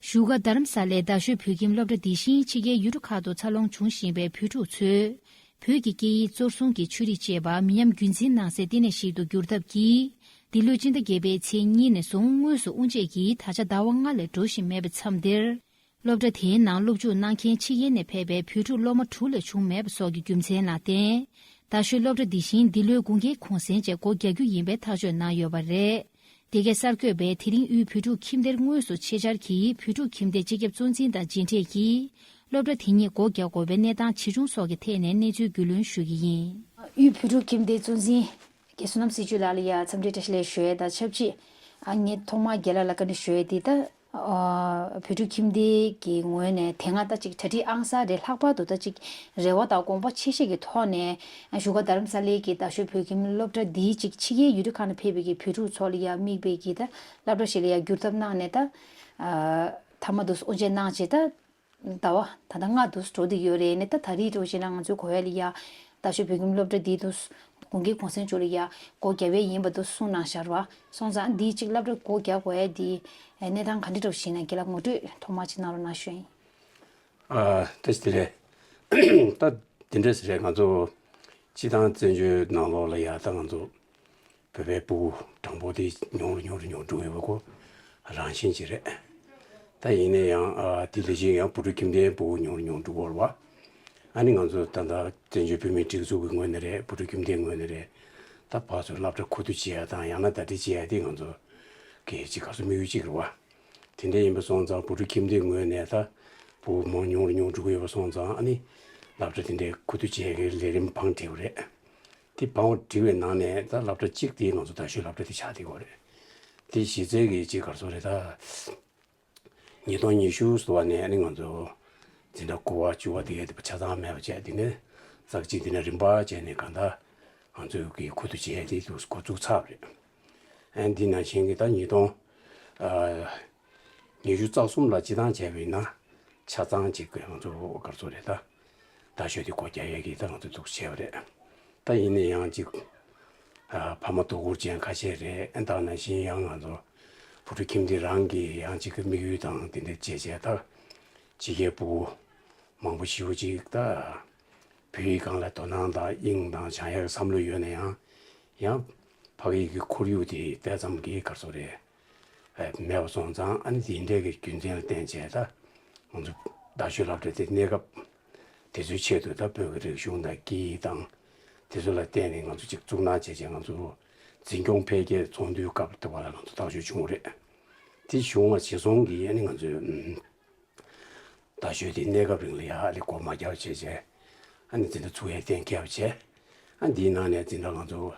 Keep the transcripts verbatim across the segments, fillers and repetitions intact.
བཞུགས་སྒར་རྡ་རམ་ས་ལའི་རྡ་ཤོད་བོད་ཁྱིམ་སློབ་གྲྭ་འདི་བཞིན་ཕྱི་རྒྱལ་ཡུལ་གྲུ་ཁག་ཏུ་འཚར་ལོངས་འབྱུང་བཞིན་པའི་བོད་ཕྲུག་ཚོས། བོད་ཀྱི་སྐད་ཡིག་གཙོར་བཟུང་གི་ཆོས་རིག་བཅས་པ་མི་ཉམས་རྒྱུན་འཛིན་གནང་སའི་བསྟི་གནས་ཤིག་ཏུ་འགྱུར་ཐབས་ཀྱིས། འདི་ལོའི་སྤྱི་ཟླ་བརྒྱད་པའི་ཚེས་གཉིས་ནས་བཟུང་དངོས་སུ་དབུ་འབྱེད་ཀྱིས་ད་ཆ་ཟླ་བ་ལྔ་ལས་འགྲོ་བཞིན་མེད་པའི་མཚམས་འདིར། སློབ་གྲྭ་དེའི་ནང་སློབ་འཇུག་གནང་མཁན་ཕྱི་རྒྱལ་ནས་ཕེབས་པའི་བོད་ཕྲུག་སློབ་མ་དྲུག་ལས་བྱུང་མེད་པ་སོགས་ཀྱི་རྒྱུ་མཚན་ལ་བརྟེན། རྡ་ཤོད་སློབ་གྲྭ་འདི་བཞིན་འདི་ལོའི་དགུན་ཁའི་གུང་སེང་བཅས་སྒོ་རྒྱག་རྒྱུ་ཡིན་པའི་ཐག་གཅོད་གནང་ཡོད་པ་རེད། དེ་གས་གསར་འགོད་པས་དེ་རིང་དབུས་བོད་ཕྲུག་ཁྱིམ་སྡེར་དངོས་སུ་ཆེད་བཅར་གྱིས་བོད་ཕྲུག་ཁྱིམ་སྡེ་སྤྱི་ཁྱབ་གཙོ་འཛིན་དང་མཇལ་འཕྲད་ཀྱིས། སློབ་གྲྭ་དེ་ཉིད་སྒོ་རྒྱག་དགོས་པའི་གནས་སྟངས་ཇི་བྱུང་སོགས་ཀྱི་ཐད་ནས་གནས་ཚུལ་རྒྱུས་ལོན་ཞུ་གི་ཡིན། དབུས་བོད་ཕྲུག་ཁྱིམ་སྡེའི་གཙོ་འཛིན་རྒན་བསོད་ནམས་སྲིད་བྱུས་ལགས་ལ་ཡང་འཚམས་འདྲི་བཀྲ་ཤིས་བདེ་ལེགས་ཞུ་ཡས་དང་ཆབས་ཅིག་ཨ་ངས་ཐོག་མར་རྒན་ལགས་ལ་བཀའ་འདྲི་ཞུ་ཡས་འདི་ད། ཨ་བོད་ཕྲུག་ཁྱིམ་སྡེ་གི་ངོས་ནས་དེ་སྔ་ད་ཅིག་གྲ་སྒྲིག་ཨང་གསར་རེད། ལྷག་པར་དུ་ད་ཅིག་རེ་བ་དང་དགོངས་པ་ཆེ་བཞེས་ཀྱི་ཐོག་ནས་བཞུགས་སྒར་རྡ་རམ་ས་ལའི་གི་རྡ་ཤོད་བོད་ཁྱིམ་སློབ་གྲྭ་འདིའི་ཅིག་ཕྱི་རྒྱལ་ཡུལ་གྲུ་ཁག་ནས་ཕེབས་པའི་གི་བོད་ཕྲུག་ཚོ་ལ་ཡང་དམིགས་པའི་གི་ད་སློབ་གྲྭ་ཞིག་ལ་ཡང་བསྒྱུར་ཐབས་གནང་ནས་ད་ཨ་མཐའ་མ་དུ་དབུ་འབྱེད་གནང་བྱས་ད། ཟླ་བ་ད་ལྟ་ལྔ་དུ་འགྲོ་བསྡད་ཡོད་རེད། ནས་ད་ད་རེས་འགྲོ་བྱས་ན་ང་ཚོའི་གོ་ཡ་ལ་ཡ་རྡ་ཤོད་བོད་ཁྱིམ་སློབ་གྲྭ་འདི་དུ་དགུན་ཁའི་གུང་སེང་མཇུག་ལ་ཡ་སྒོ་རྒྱབ་ཡས་ཡིན་པ་དུ་གསུངས་གནང་བཞག་ར། སོང་ཙང་འདིའི་གཅིག་སློབ་གྲྭ་སྒོ་རྒྱག་དགོས་ཡ་འདི་གནས་སྟངས་ག་འདྲ་འགྲོ་བཞིན་ན་རྒན་ལགས་ངོ་སྤྲོད་ཐོག་མ་གཅིག་གནང་རོགས་གནང་ཞུ་ཡིན། ཨ་ད་ཅི་དེ་རེད། ད་དེ་འདྲ་ཟེར་རེད། ང་ཚོ་སྤྱི་བཏང་བཙན་བྱོལ་ནང་ལོགས་ལ་ཡ་ད་ང་ཚོ་བོད་པའི་ཕྲུ་གུ་གྲངས་འབོར་དེ་ཉུང་རུ་ཉུང་རུ་ཉུང་རུ་འགྲོ་ཡོད་པ་ཁོ་རང་བཞིན་ཅིག་རེད། ད་ཡིན་ན་ཡང་ཨ་དེ་ལས་གཞན་ཡང་བུ་ཕྲུག་ཁྱིམ་སྡེའི་ཕྲུ་གུ་ཉུང་རུ་ཉུང་རུ་འགྲོ་གི་ཡོད་རེད་བ། ཨ་ནི་ང་ཚོ་ད་ལྟ་བཙན་བྱོལ་བོད་མིའི་སྒྲིག་འཛུགས་ཀྱི་ངོས་ནས་རེད། བུ་ཕྲུག་ཁྱིམ་སྡེའི་ངོས་ནས་རེད། ད་ཕར་ཚུར་སློབ་གྲྭ་ཁུ་བསྡུ་བྱེད་ཡ་དང་ཡང་ན་ཟླ་སྒྲིལ་བྱེད་ཡ་དེ་ང་ཚོ་གི་ཅིག་ག་ཚོད་དམིགས་ཡུལ་ཅིག་རེད་བ། དེ་འདྲ་ཡིན་པ་སོང་ཙང་བུ་ཕྲུག་ཁྱིམ་སྡེའི་ངོས་ནས་ད་ཕྲུ་གུ་མང་ཉུང་རུ་ཉུང་འགྲོ་གི་ཡོད་པ་སོང་ཙང་ཨ་ནི་སློབ་གྲྭ་དེ་འདྲའི་ཁུ་བསྡུ་བྱེད་ཀྱི་ལས་རིམ་བང་བསྒྲིགས་པ་རེད། དེ་བང་བསྒྲིགས་པའི་ནང་ནས་ད་སློབ་གྲྭ་གཅིག་དེ་ང་ཚོ་རྡ་ཤོད་སློབ་གྲྭ་དེ་ཆགས་བསྡད་ཡོད་རེད། དེ་གཞི་རྩའི་གི་ཅིག་ག་ཚོད་རེད་ད། ཉིས་སྟོང་ཉི་ཤུ་ཟེར་བ་ནས་ཨ་ནི་ང་ཚོ་འཛིན་གྲྭ་དགུ་པ་བཅུ་པ་དེ་གའི་དེ་ཆ་ཚང་མེད་པ་བྱས། དེ་ནས་ཙག་ཅིག་དེ་ནས་རིམ་པ་བྱས་ནས་གང་ལྟར་ང་ཚོའི་གི་ཁུ་བསྡུ་བྱས་དེ་དུས་འགོ་བཙུགས་ཚར་བ་རེད། ཨ་ནི་དེ་ནང་བཞིན་གི་ད་ཉིས་སྟོང་ཨ་ཉི་ཤུ་རྩ་གསུམ་ལ་སྤྱི་བཏང་བྱས་པ་ཡིན་ན་ཆ་ཚང་ཅིག་གི་ང་ཚོ་ག་རེ་ཟེར་རེད་ད། རྡ་ཤོད་དེ་སྒོ་རྒྱག་ཡས་ཀྱི་ད་ང་ཚོ་འདུག་བྱས་པ་རེད། ད་ཡིན་ན་ཡང་ཅིག་ཨ་ཕ་མ་དོ་ཁུར་ཅན་ཁ་ཤས་རེད། ཨ་ད་ནང་བཞིན་ཡང་ང་ཚོ་བུ་ཕྲུག་ཁྱིམ་སྡེ་རང་གི་ཡང་ཅིག་དམིགས་ཡུལ་དང་དེ་འདྲ་བྱས་བྱས་ད་ཕྱི་རྒྱལ་ཕྲུ་གུ་མང་པོ་ཞེ་པོ་ཅིག་ད་བོད་ཡིག་སྒང་ལ་དོ་སྣང་དང་དབྱིངས་དང་སྦྱང་ཡག་བསམ་བློ་ཡོད་ན་ཡང་ཡང་ཕ་གི་ཡིག་གི་ཁོར་ཡུག་དེ་དེ་ཙམ་གྱིས་ག་རེ་ཟེར་རེད། མེད་པ་སོང་ཙང་ཨ་ནི་དེ་འདྲའི་གི་རྒྱུ་མཚན་ལ་བརྟེན་བྱས་ད་ང་ཚོ་རྡ་ཤོད་སློབ་གྲྭ་དེ་གནས་སྐབས་དེ་ཚོའི་ཆེད་དུ་ད་བོད་ཀྱི་རིག་གཞུང་དང་སྐད་ཡིག་དང་དེ་ཚོ་ལ་བརྟེན་ནས་ང་ཚོ་ཅིག་བཙུགས་གནང་བྱས་བྱས་ང་ཚོ་འཛིན་སྐྱོང་འཕེལ་རྒྱས་ཚོགས་འདུའི་སྐབས་དེ་བ་ལ་ང་ཚོ་བརྟག་ཞིབ་བྱུང་བ་རེད། དེ་བྱུང་བ་གཞིར་བཟུང་གིས་ཨ་ནི་ང་ཚོས་རྡ་ཤོད་དེ་གནས་སྐབས་རིང་ལ་ཡ་ཨ་ནི་སྒོ་མ་བརྒྱབ་བྱས་བྱས་ཨ་ནི་འཛིན་གྲྭ་ཚུགས་ཡས་གཏན་འཁེལ་བ་བྱས། ཨ་འདིའི་ནང་ནས་འཛིན་གྲྭ་ང་ཚོ་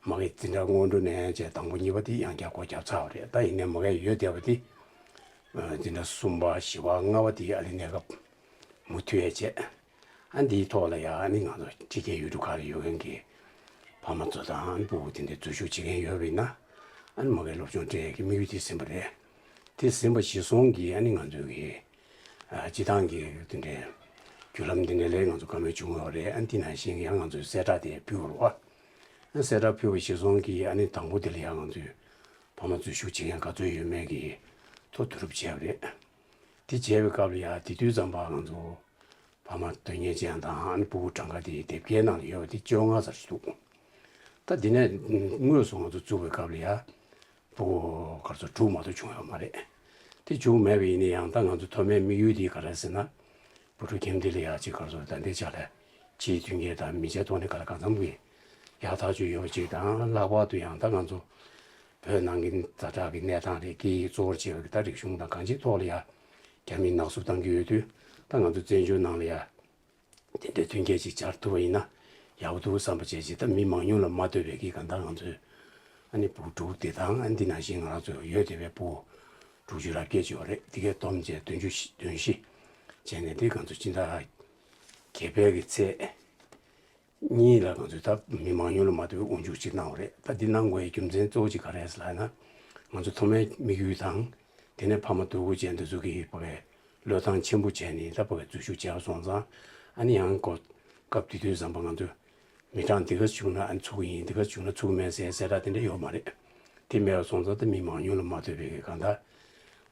མ་གི་འཛིན་གྲྭ་སྔོན་འགྲོ་ནས་བྱས་དང་པོ་གཉིས་པ་དེ་ཡང་བསྐྱར་སྒོ་བརྒྱབ་ཚར་བ་རེད། ད་ཡིན་ནའི་མ་གི་ཡོད་བསྡད་པ་དེ་འཛིན་གྲྭ་གསུམ་པ་བཞི་པ་ལྔ་པ་དེ་ཨ་ནི་གནས་སྐབས་མུ་མཐུད་ཡས་བྱས། ཨ་འདིའི་ཐོག་ལ་ཡང་ཨ་ནི་ང་ཚོ་ཕྱི་རྒྱལ་ཡུལ་གྲུ་ཁག་ལ་ཡོད་མཁན་གྱི་ཕ་མ་ཚོ་དང་ཕྲུ་གུ་དེ་འདྲའི་འཛུལ་ཞུགས་བྱེད་མཁན་ཡོད་པ་ཡིན་ན་ཨ་ནི་མ་གི་སློབ་སྦྱོང་སྤྲད་ཡས་ཀྱི་དམིགས་ཡུལ་དེ་ཟིན་པ་རེད། དེ་ཟིན་པ་གཞིར་བཟུང་གིས་ཨ་ནི་ང་ཚོའི་གི་ཨ་སྤྱི་བཏང་གི་དེ་འདྲའི་བརྒྱུད་ལམ་དེ་འདྲ་ལས་ང་ཚོ་བཀའ་མོལ་བྱུང་ཡོད་རེད། ཨ་ནི་དེ་ནང་བཞིན་ཡང་ང་ཚོས་གསལ་བསྒྲགས་དེ་ཕུལ་བ་རེད་བ། ཨ་གསལ་བསྒྲགས་ཕུལ་བ་གཞིར་བཟུང་གིས་ཨ་ནི་དང་པོ་དེ་ལ་ཡང་ང་ཚོས་ཕ་མ་འཛུལ་ཞུགས་བྱེད་མཁན་ག་ཚོད་ཡོད་མེད་ཀྱི་ཐོ་བསྡུ་རུབ་བྱས་པ་རེད། དེ་བྱས་པའི་སྐབས་ལ་ཡང་དེ་དུས་ཙམ་པ་ང་ཚོ་ཕ་མ་དོན་གཉེར་ཅན་དང་ཨ་ནི་ཕྲུ་གུ་གྲངས་ཀ་དེ་དེབ་སྐྱེལ་ནང་ལ་ཡོད་པ་དེ་བཅོ་ལྔ་ཙམ་ཞིག་འདུག་ད་དེ་ནས་དངོས་སུ་ང་ཚོ་བཙུགས་པའི་སྐབས་ལ་ཡང་ཕྲུ་གུ་ག་ཚོད་དྲུག་མ་གཏོགས་བྱུང་ཡོད་མ་རེད། དེ་བྱུང་མེད་པ་ཡིན་ན་ཡང་ད་ང་ཚོ་ཐོག་མའི་དམིགས་ཡུལ་དེ་ག་རེ་ཟེར་ན། བུ་ཕྲུག་ཁྱིམ་སྡེ་ལ་ཡང་ཅིག་ག་ཚོད་ད་ལྟའི་ཆ་ལ་སྤྱིའི་མཐུན་རྐྱེན་དང་མི་ཆའི་ཐོག་ནས་ག་ལ་གང་འཚམ་གྱི་ཡག་ཐག་ཆོད་ཡོད་པ་ཅིག་དང་། ལྷག་པར་དུ་ཡང་ད་ང་ཚོ་བོད་ནང་གི་ཛ་དྲག་གི་གནས་སྟངས་རེད། སྐད་ཡིག་གཙོ་བོར་བྱས་པའི་ད་རིག་གཞུང་དང་གང་ཅིའི་ཐོག་ལ་ཡང་རྒྱ་མིས་ནག་བསུབ་བཏང་གི་ཡོད་དུས་ད་ང་ཚོ་བཙན་བྱོལ་ནང་ལ་ཡང་དེ་འདྲའི་མཐུན་རྐྱེན་ཅིག་སྦྱར་ཐུབ་པ་ཡིན་ན་ཡག་པོ་འདུག་བསམ་པ་བྱས་ཅིག་ད་མི་མང་ཉུང་ལ་མ་ལྟོས་པའི་གི་གང་ལྟར་ང་ཚོས་ཨ་ནི་ཕྲུ་གུ་དྲུག་དེ་དང་ཨ་ནི་འདི་ནང་བཞིན་ང་རང་ཚོ་ཡོད་བསྡད་པའི་ཕྲུ་གུ་དྲུག་ཅུ་རེ་བརྒྱད་ཅིག་ཡོད་རེད། དེ་གས་བསྡོམས་བྱས་བདུན་ཅུ་བཞི་བདུན་བཞི་བྱས་ནས་འདི་ང་ཚོ་སྤྱི་ཟླ་བརྒྱད་པའི་གི་ཚེས་གཉིས་ལ་ང་ཚོས་ད་མི་མང་ཉུང་ལ་མ་ལྟོས་པའི་དབུ་འཇུག་ཅིག་གནང་བ་རེད། ད་འདི་གནང་དགོས་པའི་རྒྱུ་མཚན་གཙོ་བོ་ཅིག་ག་རེ་རེད་ལབ་ན། ང་ཚོ་ཐོག་མའི་དམིགས་ཡུལ་དང་དེ་ནས་ཕ་མ་དོ་ཁུར་ཅན་འདི་ཚོ་གིས་ཕ་གིའི་བློས་བཏང་ཆེན་པོ་བྱས་ནས་ད་ཕ་གིའི་འཛུལ་ཞུགས་བྱས་པ་སོང་ཙང་ཨ་ནི་ཡང་གོ་སྐབས་དེ་དུས་ཙམ་པ་ང་ཚོས་མི་གྲངས་འདི་ག་བྱུང་ན་ཨ་ནི་ཚུགས་ཀྱི་ཡིན། འདི་ག་བྱུང་ན་ཚུགས་མེད་ཟེར་གསལ་བསྒྲགས་དེ་འདྲ་ཡོད་མ་རེད། དེ་མེད་པ་སོང་ཙང་ད་མི་མང་ཉུང་ལ་མ་ལྟོས་པའི་གང་ལྟར་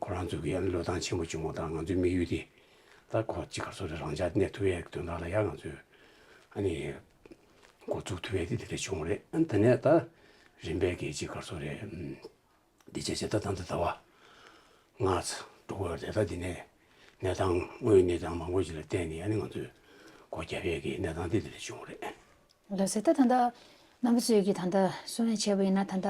ཁོ་རང་ཚོ་གི་ཨ་ནི་བློས་བཏང་ཆེན་པོ་བྱུང་བ་དང་ང་ཚོའི་དམིགས་ཡུལ་དེ་ད་ཁོ་ཅིག་ག་རེ་ཟེར་རེད། རང་འཇགས་གནས་ཐུབ་ཡས་དོན་དག་ལ་ཡ་ང་ཚོས་ཨ་ནི་འགོ་བཙུགས་ཐུབ་ཡས་དེ་དེ་འདྲ་བྱུང་བ་རེད། ཨ་ནི་དེ་ནས་ད་རིམ་པས་ཀྱི་ཅིག་ག་རེ་ཟེར་རེད། ཨམ། འདི་བྱས་བྱས་ད་ད་ལྟ་ཟླ་བ་ལྔ་ཙམ་འགྲོ་གི་ཡོད་རེད། ད་འདི་ནས་གནས་སྟངས་དངོས་ཡོད་གནས་སྟངས་མང་པོ་ཞིག་ལ་བལྟས་ནས་ཨ་ནི་ང་ཚོས་སྒོ་བརྒྱབ་ཡས་ཀྱི་གནས་སྟངས་དེ་འདི་འདྲ་བྱུང་བ་རེད། ལགས་སེ། ད་ད་ལྟ་རྣམ་པ་ཚོས་ཀྱིས་ད་ལྟ་གསུང་ལན་བྱས་པ་ཡིན་ན། ད་ལྟ་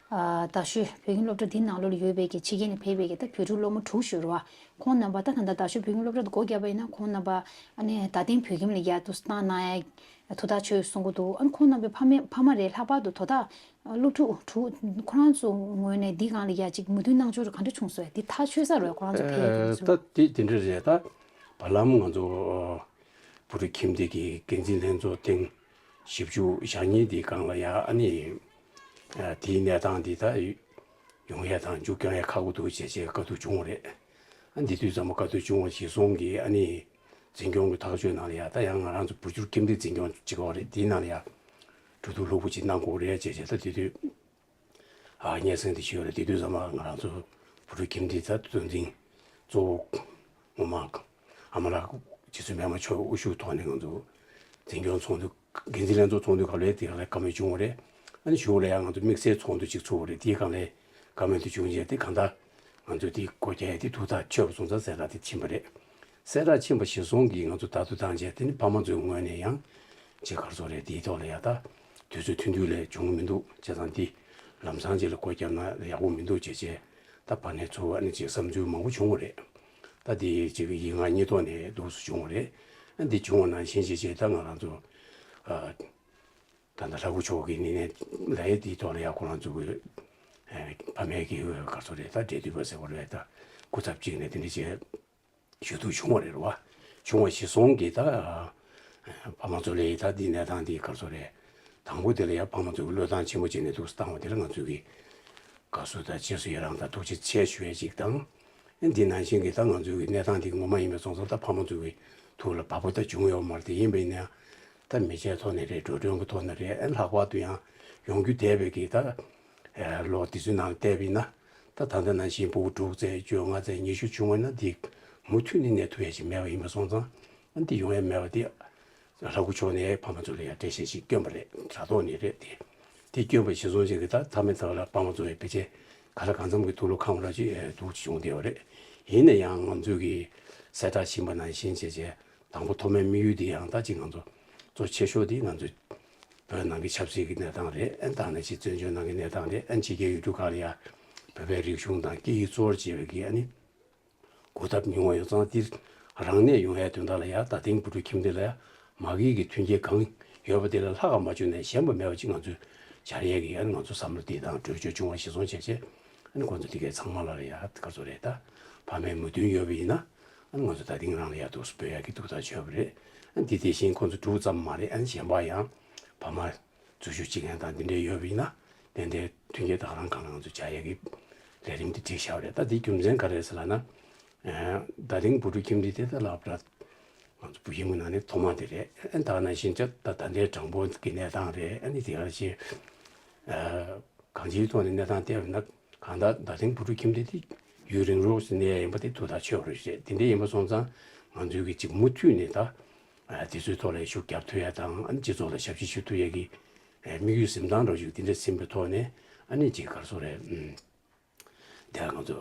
ཨ་རྡ་ཤོད་བོད་ཁྱིམ་སློབ་གྲྭ་འདི་ནང་ལོགས་ལ་ཡོད་པའི་གི་ཕྱི་རྒྱལ་ནས་ཕེབས་པའི་གི་ད་བོད་ཕྲུག་སློབ་མ་དྲུག་ཞིག་ཡོད་རེད་བ། ཁོང་རྣམ་པ་ད་ད་ལྟ་རྡ་ཤོད་བོད་ཁྱིམ་སློབ་གྲྭ་དུ་སྒོ་བརྒྱབ་པ་ཡིན་ན། ཁོང་རྣམ་པ་ཨ་ནི་རྡ་སྟེང་བོད་ཁྱིམ་ལ་ཡར་དུ་བཏང་གནང་ཡ་ཐུགས་ཐག་ཆོད་གསུང་གི་འདུག་ཨ་ནི་ཁོང་རྣམ་པའི་ཕ་མས་ཕ་མ་རེད། ལྷག་པར་དུ་དོ་བདག་སློབ་ཕྲུག་དྲུག་ཁོ་རང་ཚོ་ངོས་ནས་འདི་སྒང་ལ་ཡ་ཅིག་མོས་མཐུན་གནང་ཕྱོགས་ག་འདྲ་བྱུང་སོང་། ཡ་འདི་ཐག་ཆོད་ས་རེད། ཁོ་རང་ཚོ་ཕེབས་ཡ་དེ་ཚོ། ད་དེ་དེ་འདྲ་རེད། ད་བར་ལམ་ང་ཚོ་བོད་ཕྲུག་ཁྱིམ་སྡེ་གི་འགན་འཛིན་ལྷན་ཚོགས་ཐེངས་བཞི་བཅུ་ཞེ་གཉིས་དེའི་སྒང་ལ་ཡ་ཨ་ནི་དེའི་གནས་སྟངས་འདི་ད་ཡོང་ཡ་དང་མཇུག་སྐྱོང་ཡ་ཁག་པོ་འདུག་བྱས་བྱས་དཀའ་སྡུག་བྱུང་བ་རེད། ཨ་འདི་དུས་ཙམ་པ་དཀའ་སྡུག་བྱུང་བ་གཞིར་བཟུང་གིས་ཨ་ནི་འཛིན་སྐྱོང་གི་ཐག་གཅོད་ནང་ལ་ཡ་ད་ཡང་ང་རང་ཚོ་བོད་ཕྲུག་ཁྱིམ་སྡེ་འཛིན་སྐྱོང་བྱེད་དགོས་རེད། དེའི་ནང་ལ་ཡ་གྲོས་བསྡུར་ལྷུག་པོ་ཅིག་གནང་དགོས་རེད་བྱས་བྱས། ད་དེ་དུས་ཨ་སྙན་སེང་དེ་ཞུས་ཡོད་རེད། དེ་དུས་ཙམ་པ་ང་རང་ཚོ་བོད་ཕྲུག་ཁྱིམ་སྡེ་ད་གཙོ་འཛིན་གཙོ་བོ་ངོ་མ་ཨ་མ་ལགས་རྗེ་བཙུན་པད་མ་མཆོག་དབུ་བཞུགས་ཐོག་ནས་ང་ཚོ་འཛིན་སྐྱོང་ཚོགས་འདུ་འགན་འཛིན་ལྷན་ཚོགས་ཚོགས་འདུ་ག་ལེ་དེ་ག་ལེ་བཀའ་མོལ་བྱུང་བ་རེད། ཨ་ནི་གཞུག་ལ་ཡང་ང་ཚོ་དམིགས་བསལ་ཚོགས་འདུ་ཅིག་ཚུགས་པ་རེད། དེའི་སྒང་ལ་བཀའ་མོལ་དེ་བྱུང་རྗེས་དེ་གང་ལྟར་ང་ཚོས་དེ་སྒོ་རྒྱག་ཡས་དེ་ཐུགས་ཐག་ཆོད་པ་སོང་ཙང་གསལ་བསྒྲགས་དེ་ཕྱིན་པ་རེད། གསལ་བསྒྲགས་ཕྱིན་པ་གཞིར་བཟུང་གིས་ང་ཚོ་ད་དུང་བཏང་རྗེས་དེ་ནི་ཕ་མ་ཚོའི་ངོས་ནས་ཡང་ཅིག་ག་རེ་ཟེར་རེད། དེའི་ཐོག་ལ་ཡ་ད་དུས་ཚོད་ཐུང་ཐུང་ལས་བྱུང་གི་མི་འདུག་བྱས་ཙང་དེ་ལམ་སང་ཅིག་ལ་སྒོ་བརྒྱབ་ན་ཡག་པོ་མི་འདུག་བྱས་བྱས་ད་བར་ནས་ཚུར་ཨ་ནི་ཅིག་བསམ་ཚུལ་མང་པོ་བྱུང་བ་རེད། ད་དེ་ཅིག་ཡིག་ངག་གཉིས་ཐོག་ནས་འདུག་སེ་བྱུང་བ་རེད། ཨ་འདི་བྱུང་བ་ནང་བཞིན་བྱས་བྱས་ད་ང་རང་ཚོ་ཨ་ད་ལྟ་ལྷ་སྐུ་མཆོག་གི་ནི་ནས་ལ་ཡ་དེའི་ཐོག་ལ་ཡ་ཁོ་རང་ཚོ་གི་ཨ་ཕ་མའི་གི་ག་རེ་ཟེར་རེད། ད་འབྲེལ་མཐུད་པ་ཟེར་བ་རེད། ད་སྐུ་ཚབ་གཅིག་ནས་དེ་འདྲ་བྱས་ཞུ་གཏུག་བྱུང་བ་རེད་བ། བྱུང་བ་གཞིར་བཟུང་གིས་ད་ཕ་མ་ཚོ་ལ་ཡི་ད་འདི་གནས་སྟངས་འདི་ག་རེ་ཟེར་རེད། དང་པོ་དེ་ལ་ཡ་ཕ་མ་ཚོ་གི་བློས་བཏང་ཆེན་པོ་བྱས་ནས་འདུག་སེ་བཏང་བ་དེ་ལ་ང་ཚོས་གི་དགའ་བསུ་དང་རྗེས་སུ་ཡི་རང་དང་ཐུགས་རྗེ་ཆེ་ཞུ་ཡས་ཅིག་དང་། ཨ་འདི་ནང་བཞིན་གི་ད་ང་ཚོའི་གི་གནས་སྟངས་འདི་ངོ་མ་ཡིན་པ་སོང་ཙང་ད་ཕ་མ་ཚོ་གི་ཐུགས་ལ་བབས་པ་ད་བྱུང་ཡོད་མ་རེད། དེ་ཡིན་པ་ཡིན་ན་ཡང་ད་མི་ཚེའི་ཐོག་ནས་རེད། འགྲོ་གྲོན་གི་ཐོག་ནས་རེད། ཨ་ལྷག་པར་དུ་ཡང་ཡོང་རྒྱུ་འདས་པའི་གི་ད་ལོ་དེ་ཚོའི་ནང་བལྟས་པ་ཡིན་ན་ད་ད་ལྟ་ནང་བཞིན་ཕྲུ་གུ་དྲུག་ཙམ་བཅོ་ལྔ་ཙམ་ཉི་ཤུ་བྱུང་བ་ན་འདི་མུ་མཐུད་ནས་གནས་ཐུབ་ཡས་ཅིག་མེད་པ་ཡིན་པ་སོང་ཙང་། ཨ་འདི་ཡོང་ཡས་མེད་པ་འདི་ལྷ་སྐུ་མཆོག་ནས་ཕ་མ་ཚོ་ལ་ཡང་འགྲེལ་བཤད་ཅིག་བསྐྱོན་པ་རེད། དྲ་ཐོག་ནས་རེད། དེ་དེ་བསྐྱོན་པ་གཞིར་བཟུང་བྱས་ཀྱི་ད་མཐའ་མའི་ཐོག་ལ་ཕ་མ་ཚོ་ཡི་ཕལ་ཆེར་ག་ལ་གང་འཚམ་གྱི་ཐུགས་བློ་ཁེངས་པ་འདྲ་ཅིག་འདུག་བྱུང་བསྡད་པ་རེད། ཡིན་ན་ཡང་ང་ཚོས་ཀྱི་གསལ་བསྒྲགས་ཕྱིན་པ་ནང་བཞིན་བྱས་བྱས་དང་པོ་ཐོག་མའི་དམིགས་ཡུལ་འདི་ཡང་ད་ཅིག་ང་ཚོ་གཙོ་ཆེ་ཤོས་འདི་ང་ཚོ་བོད་ནང་གི་ཆབ་སྲིད་ཀྱི་གནས་སྟངས་རེད། ཨ་ད་ནང་བཞིན་བཙན་བྱོལ་ནང་གི་གནས་སྟངས་རེད། ཨ་ཕྱི་རྒྱལ་ཡུལ་གྲུ་ཁག་ལ་ཡ་བོད་པའི་རིག་གཞུང་དང་སྐད་ཡིག་གཙོ་བོར་བྱས་པའི་གི་ཨ་ནི་གོ་ཐབས་ཉུང་བ་ཡོད་ཙང་། འདིར་རང་གནས་ཡོང་ཡའི་དོན་དག་ལ་ཡ་ད་ཐེངས་བོད་ཕྲུག་ཁྱིམ་སྡེ་ལ་ཡ་མ་དངུལ་གྱི་མཐུན་རྐྱེན་གང་ཡོད་པ་དེ་ལ་ལྷག་ག་མ་བཅུག་ནས་ཞན་པ་མེད་པ་ཅིག་ང་ཚོས་སྦྱར་ཡས་ཀྱི་ཨ་ནི་ང་ཚོ་བསམ་བློ་དེ་དང་གྲོས་ཆོད་བྱུང་བ་གཞིར་བཟུང་བྱས་བྱས། ཨ་ནི་ཁོང་ཚོ་དེ་གའི་ཚང་མ་ལ་ཡ་ག་ཚོད་རེད། ད་ཕ་མའི་མོས་མཐུན་ཡོད་པ་ཡིན་ན་ཨ་ནི་ང་ཚོ་ད་ཐེངས་རང་ལ་ཡ་འདུག་སེ་འབོད་ཡ་གི་ཐུགས་ཐག་ཆོད་པ་རེད། ཨ་ནི་དེ་དེ་བཞིན་ཁོང་ཚོ་དྲུག་ཙམ་མ་རེད། ཨ་ནི་གཞན་པ་ཡང་ཕ་མ་འཛུལ་ཞུགས་བྱེད་མཁན་དང་འདི་འདྲའི་ཡོད་པ་ཡིན་ན་ཏན་ཏན་མཐུན་རྐྱེན་དང་རང་གང་ལ་ང་ཚོ་བྱ་ཡས་ཀྱི་ལས་རིམ་འདི་བསྒྲིགས་བཞག་པ་རེད། ད་འདིའི་རྒྱུ་མཚན་ག་རེ་རེད་ཟེར་ལབ་ན། ད་རིང་བོད་ཕྲུག་ཁྱིམ་སྡེ་དེ་ད་ལབ་ར་ང་ཚོ་བོད་ཁྱིམ་གྱི་ནང་ནས་ཐོག་མ་དེ་རེད། ཨ་ད་ནང་བཞིན་ཅག་ད་ད་ལྟའི་དྲང་པོ་གི་གནས་སྟངས་རེད། ཨ་ནི་དེ་ག་ཅི་གང་ཅིའི་ཐོག་ནས་གནས་སྟངས་བལྟས་པ་ན་གང་ལྟར་ད་རིང་བོད་ཕྲུག་ཁྱིམ་སྡེ་དེ་ཡུན་རིང་རོགས་སུ་གནས་ཡ་ཡིན་པ་དེ་ཐུགས་ཐག་ཆོད་པ་རེད། དེ་འདྲ་ཡིན་པ་སོང་ཙང་ང་ཚོའི་གི་ཅིག་མུ་མཐུད་ནས་ད་དེ་ཚོའི་ཐོག་ལ་ཤུགས་རྒྱབ་ཐུབ་ཡ་དང་། ཨ་ནི་སྤྱི་ཚོགས་ལ་ཞབས་ཕྱི་ཞུ་ཐུབ་ཡ་གི་དམིགས་ཡུལ་འཛིན་སྟངས་འདྲ་ཞིག་དེ་འདྲ་ཟིན་པའི་ཐོག་ནས། ཨ་ནི་ཅིག་ག་རེ་ཟེར་རེད། དེ་ང་ཚོ་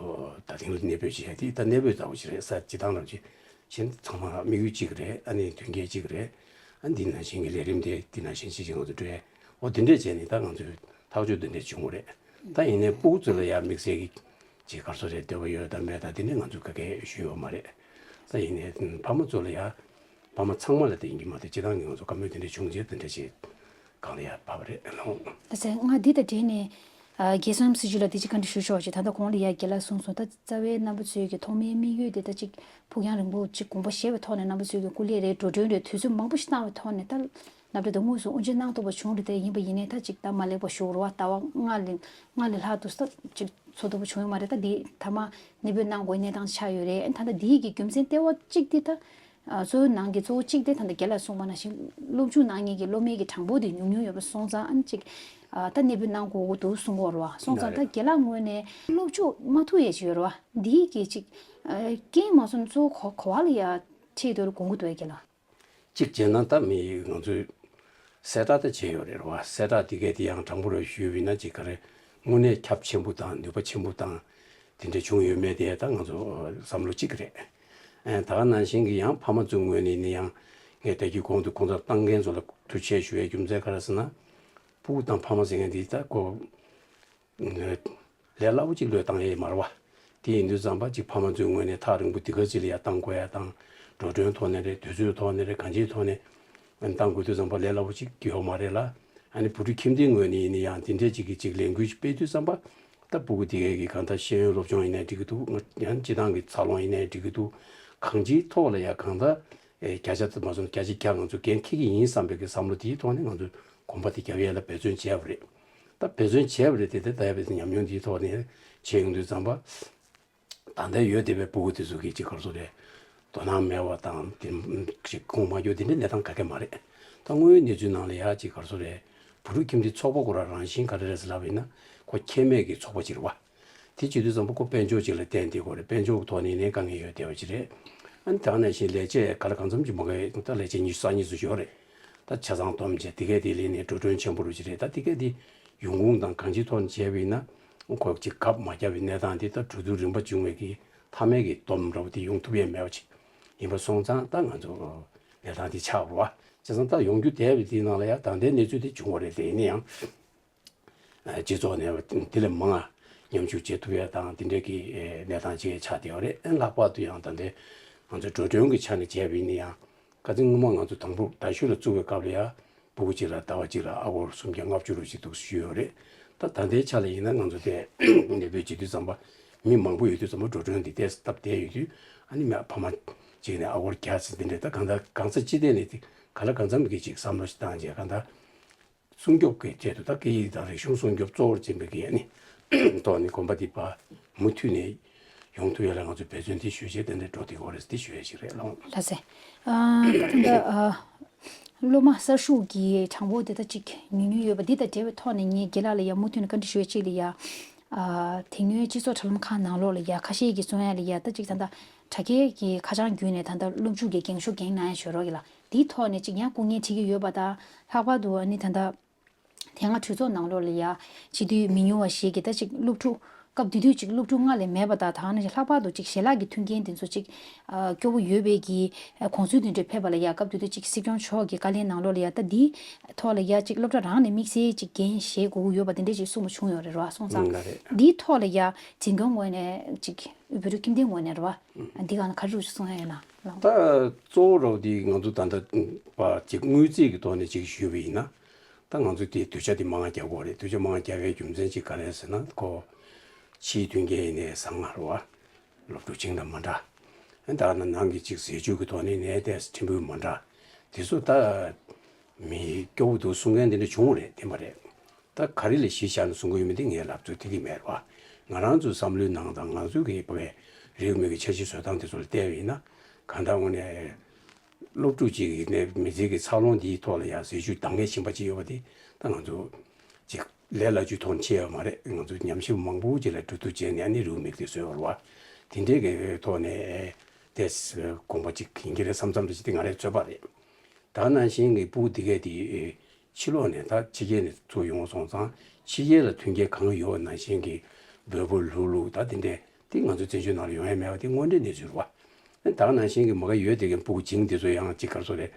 ད་ཐེངས་ལ་གནས་སྤོས་བྱས་ཏེ་ད་གནས་སྤོས་ལྟ་བུ་ཞིག་རེད་ས། སྤྱི་བཏང་ལ་ཅིག་གཞན་ཚང་མ་དམིགས་ཡུལ་གཅིག་རེད། ཨ་ནི་མཐུན་རྐྱེན་གཅིག་རེད། ཨ་འདི་ནང་བཞིན་གྱི་ལས་རིམ་དེ་འདི་ནང་བཞིན་ཅིག་ཅིག་ང་ཚོ་སྤྲོད། འོ་དེ་འདྲས་བྱས་ནས་ད་ང་ཚོའི་ཐག་གཅོད་དེ་འདྲས་བྱུང་བ་རེད། ད་ཡིན་ནའི་སྤུ་གུ་ཚོ་ལ་ཡ་དམིགས་བསལ་གྱི་ཅིག་ག་རེ་ཟེར་རེད། འདོད་པ་ཡོད་དམ་མེད་དམ་དེ་འདྲས་ང་ཚོས་ག་གེ་ཞུས་ཡོད་མ་རེད། ད་ཡིན་ནའི་ཕ་མ་ཚོ་ལ་ཡ་ཕ་མ་ཚང་མ་ལ་དེ་ཡིན་གྱི་མ་རེད། སྤྱི་བཏང་གི་ང་ཚོ་བཀའ་མོལ་དེ་འདྲས་བྱུང་རྗེས་དེ་འདྲས་ཅིག་གང་ལ་ཡ་བབས་པ་རེད་ལགས། ལགས་སེ། ང་འདི་དང་འབྲེལ་ནས་ཨ་རྒྱལ་བསམ་སྲི་ཞུ་ལ་དེ་ཅིག་བཀའ་འདྲི་ཞུ་ཆོག་ཅེས། ད་ལྟ་གོང་ལ་ཡ་རྒན་ལགས་གསུངས་སོང་། ད་རྩ་བའི་རྣམ་པ་ཚོའི་གི་ཐོག་མའི་དམིགས་ཡུལ་དེ་ད་ཅིག་ཕུགས་རྒྱང་རིང་པོ་ཅིག་དགོངས་པ་བཞེས་པའི་ཐོག་ནས་རྣམ་པ་ཚོའི་གི་སྐུ་ལས་རེད། འགྲོ་གྲོན་རེད། དུས་ཚོད་མང་པོ་ཞིག་བཏང་བའི་ཐོག་ནས་ད་ལབ་འདྲ་དང་དངོས་སུ་དབུ་འབྱེད་གནང་ཐུབ་པ་བྱུང་རེད། དེ་ཡིན་པ་ཡིན་ནའི་ད་ཅིག་ད་མ་ལེགས་པ་ཞུ་རུ་བ་ཟླ་བ་ལྔ་ལས་ལྔ་ལས་ལྷག་ཏུ་ད་ཅིག་འཚོ་ཐུབ་པ་བྱུང་ཡོད་མ་རེད། ད་འདི་མཐའ་མ་གནས་སྤོས་གནང་དགོས་གནས་སྟངས་ཆགས་ཡོད་རེད། ཨ་ད་ལྟ་འདིའི་གི་རྒྱུ་མཚན་ལྟེ་བ་གཅིག་དེ་ད། ཨ་གཙོ་བོ་ནང་གི་གཙོ་བོ་གཅིག་དེ་ད་ལྟ་རྒན་ལགས་གསུངས་པ་ནང་བཞིན་སློབ་ཆུང་ནང་གཉིས་ཀྱི་སློབ་མའི་གི་གྲངས་འབོར་དེ་ཉུང་ཉུང་ཡོད་པ་སོང་ཙང་། ཨ་ནི་གཅིག་ ཨ་ད་གནས་སྤོས་གནང་དགོས་ཀྱི་འདུག་གསུང་གི་ཡོད་རེད་བ། སོང་ཙང་ད་རྒན་ལགས་ངོས་ནས་སློབ་སྦྱོང་མ་ཐུབ་ཡས་ཅིག་ཡོད་རེད་བ། འདིའི་གི་ཅིག་ཨ་རྐྱེན་མ་སོང་གཙོ་བོ་ག་ག་བ་ལ་ཡ་འཕྲད་ཡོད་དགོངས་ཀྱི་འདུག་གས་རྒན་ལགས། གཅིག་བྱས་ན་ད་མི་ང་ཚོས་གསལ་བསྒྲགས་ད་བྱས་ཡོད་རེད་བ། གསལ་བསྒྲགས་དེ་གས་དེ་ཡང་དྲང་པོ་རེ་ཞུས་པ་ཡིན་ན་ཅིག་ག་རེ་དངོས་གནས་ཁྱབ་ཆེན་པོ་དང་ནུས་པ་ཆེན་པོ་དང་དེ་འདྲ་བྱུང་ཡོད་མེད་དེ་ད་ང་ཚོ་བསམ་བློ་གཅིག་རེད། ཨ་ད་ག་ནང་བཞིན་གྱི་ཡང་ཕ་མ་ཚོའི་ངོས་ནས་ནི་ཡང་ངས་ད་གིན་གོང་དུ་གོང་ཚར་བཏང་མཁན་ཚོ་ལ་ཐུགས་རྗེ་ཆེ་ཞུ་ཡའི་རྒྱུ་མཚན་ག་རེ་ཟེར་ན། ཕྲུ་གུ་དང་ཕ་མ་ཟེར་མཁན་འདི་ད་ཁོ་ལས་སླ་པོ་ཅིག་བློས་བཏང་ཡས་མ་རེད་བ། དེ་ཡིན་དུས་ཙམ་པ་ཅིག་ཕ་མ་ཚོའི་ངོས་ནས་ཐག་རིང་པོ་འདི་ག་ཅིག་ལ་ཡ་བཏང་དགོས་ཡ་དང་། འགྲོ་གྲོན་ཐོག་ནས་རེད། དུས་ཚོད་ཐོག་ནས་རེད། གང་ཅིའི་ཐོག་ནས་བཏང་དགོས་དུས་ཙམ་པ་ལས་སླ་པོ་ཅིག་ཡོད་མ་རེད་ལ། ཨ་ནི་བུ་ཕྲུག་ཁྱིམ་སྡེའི་ངོས་ནས་ཡིན་ན་ཡང་དེ་འདྲས་ཅིག་གི་ཅིག་ལས་འགུལ་ཅིག་སྤེལ་དུས་ཙམ་པ། ད་ཕྲུ་གུ་དེ་གའི་གི་གང་ལྟར་ཤེས་ཡོན་སློབ་སྦྱོང་ཡིན་ནའི་འགྲིག་གི་འདུག་ཡང་སྤྱི་བཏང་གི་འཚར་ལོངས་ཡིན་ནའི་འགྲིག་གི་འདུག་གང་ཅིའི་ཐོག་ལ་ཡ་གང་ལྟར་ཨེ་བརྒྱ་ཆ་དུ་མ་སོང་བརྒྱ་ཆ་བརྒྱ་ང་ཚོ་འགན་འཁྱེར་གྱི་ཡིན་བསམ་པའི་གི་བསམ་བློ་དེའི་ཐོག་ནས་ང་ཚོས་གོམ་པ་དེ་རྒྱབ་ཡས་ལ་འབད་བརྩོན་བྱས་པ་རེད། ད་འབད་བརྩོན་བྱས་པ་རེད་དེ། དེ་ལྟ་བུའི་ཉམས་མྱོང་དེའི་ཐོག་ནས་བྱས་ཡོང་དུས་ཙམ་པ། ད་ལྟ་ཡོད་བསྡད་པའི་ཕྲུ་གུ་དེ་ཚོ་གིས་ཅིག་ག་རེ་ཟེར་རེད། དོ་སྣང་མེད་པ་དང་དེ་ཅིག་ཁུངས་མ་འཁྱོལ་དེ་འདྲའི་གནས་སྟངས་ག་གེ་མ་རེད། ད་དངོས་ཡོད་གནས་ཚུལ་ནང་ལ་ཡ་ཅིག་ག་རེ་ཟེར་རེད། བུ་ཕྲུག་ཁྱིམ་སྡེའི་ཚོགས་པ་ཁོ་རང་རང་བཞིན་ག་རེ་རེད་ཟེར་ལབ་པ་ཡིན་ན་ཁོ་ཁྱད་མེད་ཀྱི་ཚོགས་པ་ཅིག་རེད་བ། དེ་བྱེད་དུས་ཙམ་པ་ཁོ་དཔལ་འབྱོར་ཅིག་ལ་བརྟེན་བསྡད་ཀྱི་ཡོད་རེད། དཔལ་འབྱོར་གྱི་ཐོག་ནས་ནས་དཀའ་ངལ་ཡོད་བསྡད་པ་ཅིག་རེད། ཨ་ནི་ད་ག་ནང་བཞིན་ལས་བྱེད་ག་ལ་གང་འཚམ་ཅིག་མ་གི་ད་ལས་བྱེད་ཉི་ཤུ་རྩ་གཉིས་ཙམ་ཡོད་རེད། ད་ཆ་ཚང་བསྡོམས་བྱས་དེ་གས་དེ་ལས་ནས་འགྲོ་གྲོན་ཆེན་པོ་རུ་ཅིག་རེད། ད་དེ་གས་དེ་ཡོང་ཁུངས་དང་གང་ཅིའི་ཐོག་ནས་བྱས་པ་ཡིན་ན་ཁོ་ཅིག་གབ་མ་བརྒྱབ་པའི་གནས་སྟངས་དེ་ད་གྲོས་བསྡུར་རིམ་པ་བྱུང་བའི་གི་མཐའ་མའི་གི་བསྡོམས་འདྲ་བོ་དེ་ཡོང་ཐུབ་ཡས་མེད་པ་ཅིག་ཡིན་པ་སོང་ཙང་ད་ང་ཚོ་གནས་སྟངས་དེ་ཆགས་པ་རེད་བ། བྱས་ཙང་ད་ཡོང་རྒྱུ་བསྡད་པའི་དེའི་ནང་ལ་ཡ་ད་ལྟའི་གནས་ཚུལ་དེ་བྱུང་བ་རེད། དེ་ཡིན་ན་ཡང་། སྤྱི་ཚོགས་ནས་དེ་ལས་མང་ང་མཉམ་ཞུགས་བྱེད་ཐུབ་ཡ་དང་དེ་འདྲའི་གི་གནས་སྟངས་ཅིག་ཆགས་བསྡད་ཡོད་རེད། ཨེ་ལྷག་པར་དུ་ཡང་ད་ལྟའི་ང་ཚོ་འགྲོ་གྲོན་གྱི་ཆ་ནས་བྱས་པ་ཡིན་ན་ཡང་ཁ་སང་སྔོན་མ་ང་ཚོ་དང་པོ་རྡ་ཤོད་ལ་བཙུགས་པའི་སྐབས་ལ་ཡ་ཕྲུ་གུ་གཅིག་ལ་ཟླ་བ་གཅིག་ལ་ཨ་སྒོར་སུམ་བརྒྱ་ལྔ་བཅུ་རུ་ཅིག་འདུག་ཞུས་ཡོད་རེད། ད་ད་ལྟའི་ཆ་ལ་ཡིན་ན་ང་ཚོ་དེ་ལས་བེད་བྱེད་དུས་ཙམ་པ་མི་མང་པོ་ཡོད་དུས་ཙམ་པ་འགྲོ་གྲོན་འདི་ཏོག་ཙམ་བཏབ་བསྡད་ཡོད་དུས་ཨ་ནི་མི་ཕ་མ་གཅིག་ནས་ཨ་སྒོར་བརྒྱ་ཙམ་དེ་འདྲས། ད་གང་ལྟར་གང་ས་ཅི་ཐད་ནས་དེ་ག་ལ་གང་འཚམ་གྱི་ཅིག་བསམ་བློ་ཞིག་བཏང་རྗེས་གང་ལྟར། སྲུང་སྐྱོབ་ཀྱི་ཆེད་དུ་ད་སྐད་ཡིག་དང་རིག་གཞུང་སྲུང་སྐྱོབ་གཙོ་བོར་འཛིན་པའི་གི་ནི་ཐོག་ནས་གོམ་པ་འདི་ཕར་མུ་མཐུད་ནས་ཡོང་ཐུབ་ཡ་ལ་ང་ཚོས་འབད་བརྩོན་འདི་ཞུ་བྱས་ཏན་ཏན་འགྲོ་བསྡད་ཀྱི་ཡོད་རེད། འདི་ཞུ་ཡ་ཞིག་རེད་ལགས། ལགས་སེ། ཨ་ད་ལྟ་ཨ་སློབ་མ་གསར་ཞུགས་ཀྱི་གྲངས་འབོར་དེ་ད་ཅིག་ཉུང་ཉུང་ཡོད་པ་འདི་དང་འབྲེལ་བའི་ཐོག་ནས་ངས་རྒན་ལགས་ལ་ཡ་མུ་མཐུད་ནས་བཀའ་འདྲི་ཞུ་ཡ་གཅིག་ལ་ཡ། ཨ་དེ་སྔོན་སྤྱི་ཚོགས་དྲ་ལམ་ཁག་ནང་ལོགས་ལ་ཡ་ཁ་ཤས་ཀྱིས་གསུང་ཡ་ལ་ཡ་ད་ཅིག་ད་ལྟ་དྲ་རྒྱའི་གི་ཁ་བྱང་བརྒྱུད་ནས་ད་ལྟ་སློབ་ཕྲུག་གི་འགེངས་ཤོག་འགེངས་གནང་ཡ་ཞུ་རོགས་གི་ལགས། དེའི་ཐོག་ནས་ཅིག་ཡང་སྐུ་ངལ་འཕྲད་ཀྱི་ཡོད་པ་དང་། ལྷག་པར་དུ་ཨ་ནི་ད་ལྟ་དེ་སྔ་གྲོས་ཚོགས་ནང་ལོགས་ལ་ཡ་སྤྱི་འཐུས་མི་ཉུང་བ་ཞིག་གིས་ད་ཅིག་སློབ་ཕྲུག་སྐབས་དེ་དུས་ཅིག་སློབ་ཕྲུག་སྔར་ལས་མེད་པ་དང་། ད་ནི་ལྷག་པར་དུ་ཅིག་ཞལ་ལག་གི་མཐུན་རྐྱེན་དེ་ཚོ་ཅིག་ཨ་སྐྱོ་བོ་ཡོད་པའི་གི་ཨ་གོང་ཚུལ་དེ་འདྲ་ཕེབས་པ་ལ་ཡ། སྐབས་དེ་དུས་ཅིག་སྲིད་སྐྱོང་མཆོག་གི་བཀའ་ལན་ནང་ལོགས་ལ་ཡ་ད་འདིའི་ཐོག་ལ་ཡ་ཅིག་སློབ་གྲྭ་རང་ནས་དམིགས་བསལ་ཅིག་འགན་བཞེས་དགོས་ཀྱི་ཡོད་པ་དེ་འདྲ་ཅིག་གསུངས་པ་བྱུང་ཡོད་རེད་བ། སོང་ཙང་ཨང་། ལགས་རེད། འདིའི་ཐོག་ལ་ཡ་འཛིན་སྐྱོང་ངོས་ནས་ཅིག་བོད་ཕྲུག་ཁྱིམ་སྡེའི་ངོས་ནས་རེད་བ། འདི་ག་ན་ག་རེ་རུ་ཅིག་གསུང་ཡ་ཡོད་ན་ལགས། ད་གཙོ་བོ་ར་བ་འདི་ང་ཚོ་ད་ལྟ་བ་ཅིག་དངུལ་རྩིས་ཀྱི་ཐོག་ནས་ཅིག་ཞུས་པ་ཡིན་ན། ད་ང་ཚོ་དེ་དུས་ཆ་དེ་མང་རྒྱག་དགོས་རེད། དུས་ཆ་མང་རྒྱག་པའི་རྒྱུ་མཚན་ཅིག་ག་རེ་ཟེར་ན། ཁོ་ཕྱིའི་མཐུན་རྐྱེན་ཡིན་ནའི་བཟང་ང་རེད་བ། སློབ་ཕྲུག་བྱིངས་དང་མ་འདྲ། ད་ནང་གི་ཅིག་ཟས་བཅུད་ཀྱི་ཐོག་ནས་ནས་ཏོག་ཙམ་ཕྲན་བུ་མ་འདྲ། དེ་ཚོ་ད་མི་སྐྱོ་བོ་འདུག་གསུང་མཁན་དེ་འདྲ་བྱུང་བ་རེད། བདེན་པ་རེད། ད་ག་རེ་ལ་གཞི་བཞག་ནས་གསུང་གི་ཡོད་མེད་དེ་ངས་ལབ་ཚོད་ཐིག་གི་མེད་རེད་བ། ང་རང་ཚོའི་བསམ་བློའི་ནང་དང་ང་ཚོའི་གི་བ་རེའུ་མིག་གི་འཆར་གཞི་བཟོ་སྟངས་དེ་ཚོ་ལ་བལྟས་པ་ཡིན་ན། གང་ལྟར་དངོས་གནས་སློབ་ཕྲུག་ཅིག་གི་ནས་མི་ཚེ་གི་འཚར་ལོངས་འདིའི་ཐོག་ལ་ཡང་ཟས་བཅུད་འདང་ངེས་ཕྱིན་པ་ཅིག་ཡོད་པ་དེ་ད་ང་ཚོ་ཅིག་ལས་སླ་བཅུའི་ཐོག་ནས་བྱས་ཡོད་མ་རེད། ང་ཚོ་ཉམས་ཞིབ་མང་པོ་ཅིག་ལ་གྲོས་བསྡུར་བྱས་ནས་ཨ་ནི་རེའུ་མིག་དེ་བཟོས་ཡོད་རེད་བ། དེ་འདྲའི་གི་ཐོག་ནས་དེ་དགོངས་པ་ཅིག་ཡིན་གྱི་རེད་བསམ་བསམ་རེ་ཅིག་དེ་ང་རའི་ཚོད་དཔག་རེད། ད་ནང་བཞིན་གྱི་ཕྲུ་གུ་དེ་གས་དེ་ཕྱི་ལོགས་ནས་ད་ཕྱི་རྒྱལ་ནས་ཚུར་ཡོང་སོང་ཙང་ཕྱི་རྒྱལ་ལ་མཐུན་རྐྱེན་གང་ཡོད་ནང་བཞིན་གྱི་འབོལ་པོ་ལུག་ལུག་ད་དེ་འདྲས་དེ་ང་ཚོའི་བཙན་བྱོལ་ནང་ལ་ཡོང་ཡ་མེད་པ་དེ་དངོས་འབྲེལ་གནས་ཚུལ་རེད་བ། ད་ནང་བཞིན་གྱི་མ་ག་ཡོད་དེ་གའི་ཕྲུ་གུ་བྱིངས་དེ་ཚོ་ཡང་ཅིག་ག་རེ་ཟེར་རེད།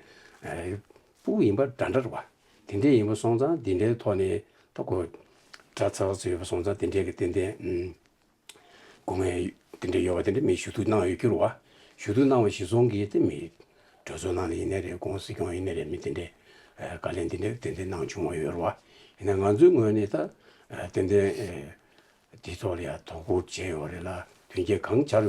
ཕྲུ་གུ་ཡིན་པ་འདྲ་འདྲ་རེད་བ། དེ་འདྲས་ཡིན་པ་སོང་ཙང་དེ་འདྲའི་ཐོག་ནས་ད་ཁོ་དྲག་ཚ་བ་ཚོ་ཡོད་པ་སོང་ཙང་དེ་འདྲས་ཀྱི་ཏན་ཏན་ཨུམ། སྐུ་ངལ་དེ་འདྲ་ཡོད་པ་དེ་འདྲ་མི་ཞུ་གཏུག་གནང་ཡོད་ཀྱི་རེད་བ། ཞུ་གཏུག་གནང་བ་གཞིར་བཟུང་གིས་དེ་མི་གྲོས་ཚོགས་ནང་ལ་ཡིན་ནའི་རེད། གོང་སྲིད་སྐྱོང་ཡིན་ནའི་རེད། མི་དེ་འདྲས་ཨ་བཀའ་ལན་དེ་འདྲས་ཏན་ཏན་གནང་བྱུང་བ་ཡོད་རེད་བ། ཡིན་ན་ང་ཚོའི་ངོས་ནས་ད་ཨ་ཏན་ཏན་ཨ་དེ་ཐོག་ལ་ཡ་དོ་ཁུར་བྱས་ཡོད་རེད་ལ། མཐུན་རྐྱེན་གང་སྦྱར་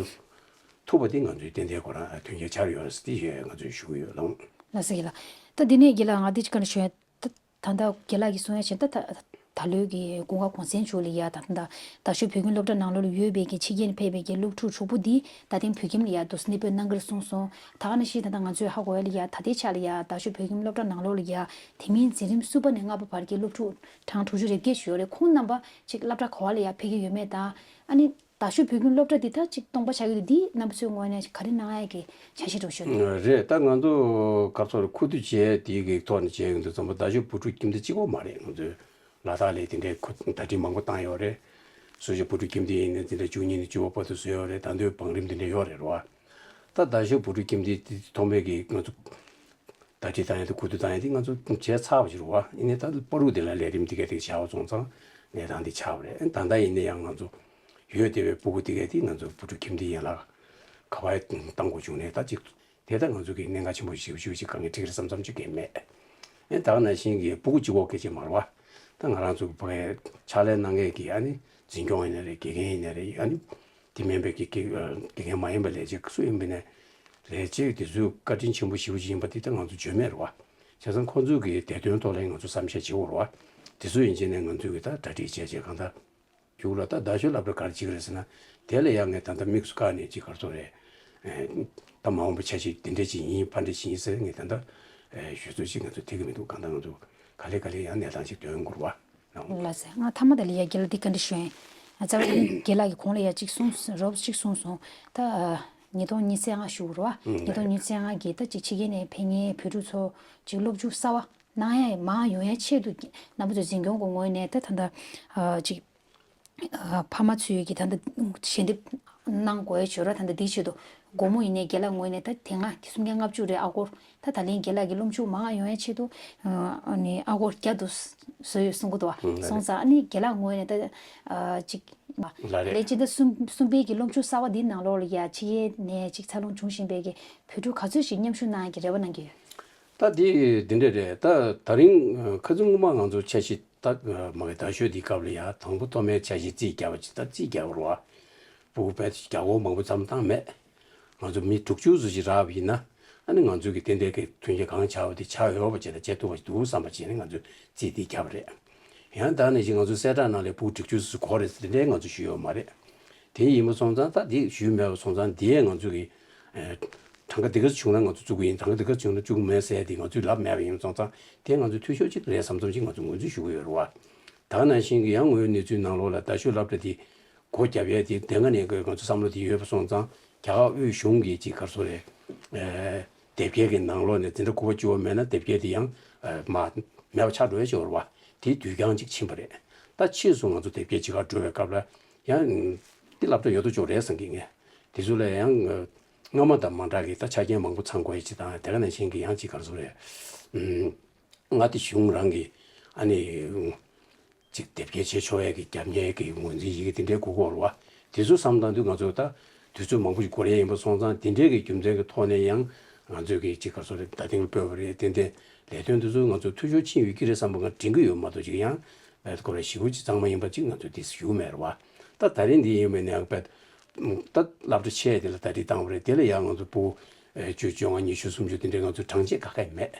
ཐུབ་པ་དེ་ང་ཚོས་ཏན་ཏན་ཁོ་རང་མཐུན་རྐྱེན་སྦྱར་ཡོད་རེད་ཟེར་དེ་ཞུ་ཡ་ང་ཚོས་ཞུ་གི་ཡོད་ལགས། ལགས་སེ་རྒན་ལགས། ད་འདི་ནས་རྒན་ལགས་ང་འདི་ཅིག་བཀའ་འདྲི་ཞུ་ཡ། ད་ད་ལྟ་རྒན་ལགས་ཀྱིས་གསུང་ཡ་བྱས་ད་ད་ ད་ལོའི་གི་ཀུན་དགའ་གུང་སེང་མཇུག་ལ་ཡ་ད་ད་རྡ་ཤོད་བོད་ཁྱིམ་སློབ་གྲྭ་ནང་ལོགས་ལ་ཡོད་པའི་གི་ཕྱི་རྒྱལ་ནས་ཕེབས་པའི་གི་སློབ་ཕྲུག་དྲུག་པོ་འདི་ད་ཐེངས་བོད་ཁྱིམ་ལ་ཡ་དུ་གནས་སྤོས་གནང་གི་རེད་གསུངས་སོང་། ད་ག་ནང་བཞིན་ད་ལྟ་ང་ཚོས་ཧ་གོ་ཡ་ལ་ཡ་ད་ལྟའི་ཆ་ལ་ཡ་རྡ་ཤོད་བོད་ཁྱིམ་སློབ་གྲྭ་ནང་ལོགས་ལ་ཡ་དེ་མིན་འཛིན་རིམ་གསུམ་པ་ནས་ལྔ་པ་བར་གྱི་སློབ་ཕྲུག་གྲངས་དྲུག་ཅུ་རེ་བརྒྱད་ཅིག་ཡོད་རེད། ཁོང་རྣམ་པ་ཅིག་སློབ་གྲྭ་ག་བ་ལ་ཡ་ཕེབས་ཀྱི་ཡོད་མེད་དང་། ཨ་ནི་རྡ་ཤོད་བོད་ཁྱིམ་སློབ་གྲྭ་འདི་ད་ཅིག་སྟོང་པ་ཆགས་ཀྱི་འདུག་འདི་རྣམ་པ་ཚོའི་ངོས་ནས་ག་རེ་གནང་ཡ་གི་འཆར་གཞི་འདྲ་བོ་ཞིག་ཡོད་ན། རེད། ད་ང་ཚོ་ག་རེ་ཟེར་ཁུ་བསྡུ་བྱས་དེ་གི་ཐོག་ནས་བྱས་ཡོང་དུས་ཙམ་པ་རྡ་ཤོད་བོད་ཕྲུག་ཁྱིམ་སྡེ་གཅིག་པོ་མ་རེད། ང་ཚོའི་ལ་དྭགས་ལ་དེ་འདྲའི་ཁུ་གྲ་སྒྲིག་མང་པོ་བཏང་ཡོད་རེད། སུ་ཞིག་བོད་ཕྲུག་ཁྱིམ་སྡེ་ཡིན་ནའི་དེ་འདྲ་བཅུ་གཉིས་ནས་བཅུ་པ་བར་དུ་བཟོས་ཡོད་རེད། ད་དུང་བང་རིམ་དེ་འདྲ་ཡོད་རེད་རོ། ད་རྡ་ཤོད་བོད་ཕྲུག་ཁྱིམ་སྡེ་དེ་ཐོག་མའི་གི་ང་ཚོ་གྲ་སྒྲིག་བཏང་ཡ་དེ་ཁུ་བསྡུ་བཏང་ཡ་དེ་ང་ཚོ་བྱས་ཚར་བ་ཞིག་རེད་བ། ཡིན་ནའི་ད་བར་དུ་དེ་ལ་ལས་རིམ་དེ་ག་དེ་བྱས་པ་སོང་ཙང་གནས་སྟངས་དེ་ཆགས་པ་རེད། ད་ལྟ་ཡིན་ན་ཡང་ང་ཚོ་ཡོད་བསྡད་པའི་སྤུ་གུ་དེ་ག་དེ་ང་ཚོ་བོད་ཕྲུག་ཁྱིམ་སྡེ་ཡན་ལག་ག་བ་བཏང་དགོས་བྱུང་ནས་ད་ཅིག་དེ་ད་ང་ཚོ་གི་གནད་འགག་ཆེན་པོ་ཞེ་པོ་ཞེ་པོ་ཅིག་དཀའ་ངལ་འཕྲད་ཀྱི་རེད་བསམ་བསམ་ཅིག་གང་མེད། ཨེ་ད་ག་ནང་བཞིན་གྱི་སྤུ་གུ་གཅིག་པོ་སྐད་ཆ་མ་རེད་བ། ད་ང་རང་ཚོ་གི་ཕ་གིའི་ཕྱག་ལས་གནང་མཁན་གྱི་ཨ་ནི་འཛིན་སྐྱོང་ཡིན་ན་རེད། དགེ་རྒན་ཡིན་ན་རེད། ཨ་ནི་དེ་མིན་པའི་དགེ་དགེ་དགེ་རྒན་མ་ཡིན་པ་ལས་བྱེད་སུ་ཡིན་པ་ནས་ལས་བྱེད་དེ་ཚོའི་བཀའ་དྲིན་ཆེན་པོ་ཞེ་པོ་ཅིག་ཡིན་པ་དེ་ད་ང་ཚོ་བརྗོད་མེད་རེད་བ། བྱས་ཙང་ཁོང་ཚོའི་གི་བདེ་དོན་ཐོག་ལ་ང་ཚོ་བསམ་ཤེས་བྱེད་དགོས་རེད་བ། དེ་ཚོ་ཡིན་ཕྱིན་ནས་ང་ཚོས་གི་ད་གྲ་སྒྲིག་བྱས་བྱས་གང་ལྟར་ཞུ་ར། ད་རྡ་ཤོད་སློབ་གྲྭ་ག་རེ་བྱེད་ཀྱི་རེད་ཟེར་ན། དེ་ལ་ཡང་ངས་ད་ལྟ་དམིགས་སུ་བཀར་ནས་ཅིག་ག་རེ་ཟེར་རེད། ཨེ་ད་མ་འོངས་པ་འཆར་གཞི་དེ་འདྲ་ཅིག་ཡིན་ཕ་འདྲ་ཅིག་ཡིན་ཟེར་ངས་ད་ལྟ་ཨེ་ཞུ་ཚོད་ཅིག་ང་ཚོ་ཐེག་གི་མི་འདུག་གང་ལྟར་ང་ཚོ་ག་ལེ་ག་ལེ་ཡང་གནས་སྟངས་ཅིག་སྟོན་དགོས་རེད་བ། ལགས་སེ། ང་ཐ་མ་དེ་ལ་ཡ་རྒན་ལགས་འདི་བཀའ་འདྲི་ཞུ་ཡིན། རྩ་བའི་རྒན་ལགས་ཀྱིས་གོང་ལ་ཡ་གཅིག་གསུངས་རོབ་གཅིག་གསུངས་སོང་། ད་ཉིས་སྟོང་ཉི་ཤུ་རྩ་ལྔ་ཞུ་དགོས་རེད་བ། ཉིས་སྟོང་ཉི་ཤུ་རྩ་ལྔ་གི་ད་ཅིག་ཕྱི་རྒྱལ་ནས་ཕེབས་མཁན་བོད་ཕྲུག་ཚོ་ཅིག་སློབ་ཆུང་གསར་བ་གནང་ཡ་མང་ཡོང་ཡ་ཆེད་དུ་རྣམ་པ་ཚོའི་འཛིན་སྐྱོང་གི་ངོས་ནས་ད་ད་ལྟ་ཅིག་ཕ་མ་ཚོས་ཀྱི་ད་ལྟ་ཞལ་འདེབས་གནང་དགོས་ཡ་བྱོས་ར། ད་ལྟ་འདིའི་ཆེད་དུ་སྒོར་མོ་ཡིན་ནའི་རྒན་ལགས་ངོས་ནས་ད་དེ་སྔ་དེ་སུམ་བརྒྱ་ལྔ་བཅུ་རེད། ཨ་སྒོར་ད་ད་ལན་རྒན་ལགས་ཀྱི་སློབ་ཆུང་མང་ཡོང་ཡ་ཆེད་དུ་ཨ་ནི་ཨ་སྒོར་བརྒྱ་དུ་བཟོས་ཡོད་གསུང་གི་འདུག་བ། སོང་ཙང་ཨ་ནི་རྒན་ལགས་ངོས་ནས་ད་ཅིག་ལ་རེད། ལས་སྤྱི་ཟླ་གསུམ་གསུམ་པའི་གི་སློབ་ཆུང་གསར་བ་འདིའི་ནང་ལོགས་ལ་ཡ་ཕྱི་རྒྱལ་ནས་ཅིག་འཚར་ལོངས་བྱུང་བཞིན་པའི་གི་བོད་ཕྲུག་ག་ཚོད་ཞིག་མཉམ་ཞུགས་གནང་ཡ་གི་རེ་བ་གནང་གི་ཡོད། ད་འདི་འདི་འདྲ་རེད། ད་ད་རིང་ཁ་སང་སྔོན་མ་ང་ཚོ་འཆར་གཞི་ད་མ་གི་རྡ་ཤོད་འདི་སྐབས་ལ་ཡ་དང་པོ་ཐོག་མའི་འཆར་གཞི་རྩིས་བརྒྱབ་པ་ཅིག་ད་རྩིས་བརྒྱབ་པ་རེད་བ། སྤུ་གུ་དཔེ་བརྒྱ་སྐོར་མང་པོ་ཙམ་བཏང་མེད། ང་ཚོ་མི་དྲུག་ཅུ་ཙམ་ཞིག་རག་པ་ཡིན་ན་ཨ་ནི་ང་ཚོ་གི་ཏན་ཏན་གི་མཐུན་རྐྱེན་གང་ཆགས་པ་དེ་ཆགས་ཡོད་པ་བྱས་ན་བྱེད་ཐུབ་པ་ཞིག་འདུག་བསམ་པ་བྱས་ནས་ང་ཚོས་རྩིས་འདི་བརྒྱབ་པ་རེད། ཡང་ད་ནང་བཞིན་ང་ཚོ་གསལ་བསྒྲགས་ནང་ལ་སྤུ་གུ་དྲུག་ཅུ་ཙམ་དགོས་རེད་ཟེར་དེ་འདྲའི་ང་ཚོ་ཞུས་ཡོད་མ་རེད། དེ་ཡིན་པ་སོང་ཙང་ད་འདི་ཞུས་མེད་པ་སོང་ཙང་འདི་ཡས་ང་ཚོ་གི་ཨེ་གྲངས་ཀ་འདི་ག་བྱུང་ན་ང་ཚོ་བཙུགས་ཀྱི་ཡིན། གྲངས་ཀ་འདི་ག་བྱུང་ན་བཙུགས་མེད་ཟེར་དེ་ང་ཚོས་ལབ་མེད་པ་ཡིན་པ་སོང་ཙང་དེ་ང་ཚོའི་འཐུས་ཤོར་ཅིག་རེད་བསམ་བསམ་ཅིག་ང་ཚོ་ངོས་འཛིན་ཞུ་གི་ཡོད་རེད་བ། ད་ག་ནང་བཞིན་གྱི་ཡང་དངོས་ཡོད་གནས་ཚུལ་ནང་ལོགས་ལ་རྡ་ཤོད་སློབ་གྲྭ་དེ་སྒོ་བརྒྱབ་ཡས་དེ་དེ་སྔ་ནས་ང་ཚོ་བསམ་བློ་དེ་ཡོད་པ་སོང་ཙང་རྒྱ་གར་དབུས་གཞུང་གི་ཅིག་ག་རེ་ཟེར་རེད། ཨེ་དེབ་སྐྱེལ་གྱི་ནང་ལོགས་ནས་འཛིན་གྲྭ་དགུ་པ་བཅུ་པ་མེད་ན་དེབ་སྐྱེལ་དེ་ཡང་ཨེ་མ་མེད་པ་ཆགས་འགྲོ་ཡས་ཅིག་ཡོད་རེད་བ། དེའི་དུས་འགྱངས་ཅིག་ཕྱིན་པ་རེད། ད་ཕྱིས་སུ་ང་ཚོ་དེབ་སྐྱེལ་བྱེད་གར་འགྲོ་བའི་སྐབས་ལ་ཡང་དེ་སློབ་གྲྭ་ཡོད་དོ་ཅོག་རེད་བསམ་གྱི་ངས། དེ་ཚོ་ལ་ཡང་ཨེ་སྔ་མ་དང་མ་འདྲ་གི་ད་ཆ་རྐྱེན་མང་པོ་ཚང་དགོས་ཡས་ཅིག་དང་དེ་ག་ནང་བཞིན་གྱི་ཡང་ཅིག་ག་རེ་ཟེར་རེད། ཨུམ། མངའ་སྡེ་གཞུང་རང་གི་ཨ་ནི་ཅིག་དེབ་སྐྱེལ་བྱེད་ཆོག་ཡས་ཀྱི་རྒྱབ་གཉེར་གྱི་ངོས་འཛིན་ཡི་གེ་དེ་འདྲའི་དགོས་ཀྱི་ཡོད་རེད་བ། དེ་ཚོ་བསམ་བཏང་དུས་ང་ཚོ་ད་དུས་ཚོད་མང་པོ་ཞིག་འགོར་ཡས་ཡིན་པ་སོང་ཙང་དེ་འདྲའི་གི་རྒྱུ་མཚན་གྱི་ཐོག་ནས་ཡང་ང་ཚོས་ཀྱི་ཅིག་ག་རེ་ཟེར་རེད། ད་ཐེངས་སྤོས་པ་རེད། ཏན་ཏན་ལས་དོན་དེ་ཚོ་ང་ཚོ་འཐུས་ཤོར་ཕྱིན་ཡོད་ཀྱི་རེད་བསམ་པ་ང་དྲན་གྱི་ཡོད་མ་གཏོགས་ཅིག་ཡང་ཨ་ཁོ་ར་ཞེ་པོ་ཅིག་གཙང་མ་ཡིན་པ་ཅིག་ང་ཚོས་དེ་ཞུ་གི་མེད་རེད་བ། ད་ད་རིང་འདི་ཡིན་པ་ནས་ཨ་ད་སློབ་གྲྭ་ཆེ་དེ་ལ་གྲ་སྒྲིག་བཏང་བ་རེད། དེ་ལ་ཡང་ང་ཚོ་སྤུ་གུ་ཨེ་བཅུ་བཅོ་ལྔ་ཉི་ཤུ་སུམ་ཅུ་དེ་འདྲའི་ང་ཚོ་གྲངས་ཆེད་ག་གེ་མེད།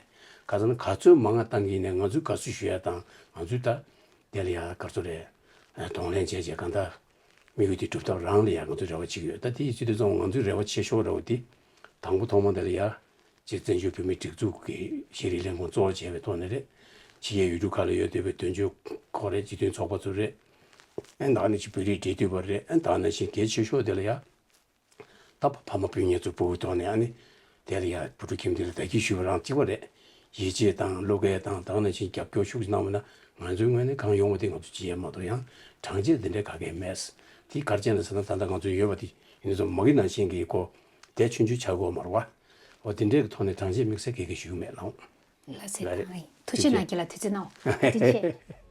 ག་ཟེར་ན་ག་ཚོད་མང་ང་བཏང་གི་ཡིན་ནའི་ང་ཚོས་དགའ་བསུ་ཞུ་ཡ་དང་ང་ཚོས་ད་དེ་ལ་ཡ་ག་ཚོད་རེད། ཨེ་གདོང་ལེན་བྱས་བྱས་གང་ལྟར་དམིགས་ཡུལ་དེ་སྒྲུབ་ཐབས་རང་ལ་ཡ་ང་ཚོས་རེ་བ་བྱེད་ཀྱི་ཡོད། ད་དེ་ཡི་ཚུལ་དུ་སོང་ང་ཚོའི་རེ་བ་ཆེ་ཤོས་རེ་བ་དེ་དང་པོ་ཐོག་མ་དེ་ལ་ཡ་ཅིག་བཙན་བྱོལ་བོད་མིའི་སྒྲིག་འཛུགས་ཀྱི་ཤེས་རིག་ལས་ཁུངས་གཙོ་བོ་བྱས་པའི་ཐོག་ནས་རེད། ཕྱི་རྒྱལ་ཡུལ་གྲུ་ཁག་ལ་ཡོད་བསྡད་པའི་དོན་གཅོད་ཁོ་རེད། སྤྱི་མཐུན་ཚོགས་པ་ཚོ་རེད། ཨེ་ད་ནི་ཅིག་བོད་རིགས་འབྲེལ་མཐུད་པ་རེད། ཨེ་ད་ནི་ཅིག་གལ་ཆེ་ཤོས་དེ་ལ་ཡ། ད་ཕ་མ་སྤུན་ཉེ་ཚོ་སྤུ་གུ་ཐོག་ནས་ཨ་ནི་དེ་ལ་ཡ་བུ་ཕྲུག་ཁྱིམ་སྡེ་ལ་བདག་སྐྱེལ་ཞུས་པ་རང་གཅིག་པ་རེད། ཡིད་ཆེས་དང་བློ་འགེལ་དང་ད་ག་ནང་བཞིན་རྒྱབ་སྐྱོར་ཤུགས་ཆེ་གནང་བ་ན་ང་ཚོའི་ངོས་ནས་གང་ཡོང་བ་དེ་ང་ཚོ་བྱེད་ཡས་མ་གཏོགས་ཡང་གྲངས་ཆེ་དེ་འདྲའི་ག་གེ་མེད། དེ་ག་རེ་བྱས་ན་ཟེར་ན་ད་ལྟ་ང་ཚོ་ཡོད་པ་དེ་ཡིན་ཙང་མ་གི་ནང་བཞིན་གྱི་ཁོ་དེ་ཆུང་ཆུང་ཆགས་དགོས་མ་རེད་བ། འོ་དེ་འདྲའི་གི་ཐོག་ནས་གྲངས་ཆེ་དམིགས་བསལ་ག་གེ་ཞུ་གི་མེད་ལགས། ལགས་སེ། ལགས་རེད། ཐུགས་རྗེ་གནང་། རྒན་ལགས་ཐུགས་རྗེ་གནང་། ཐུགས་རྗེ་ཆེ།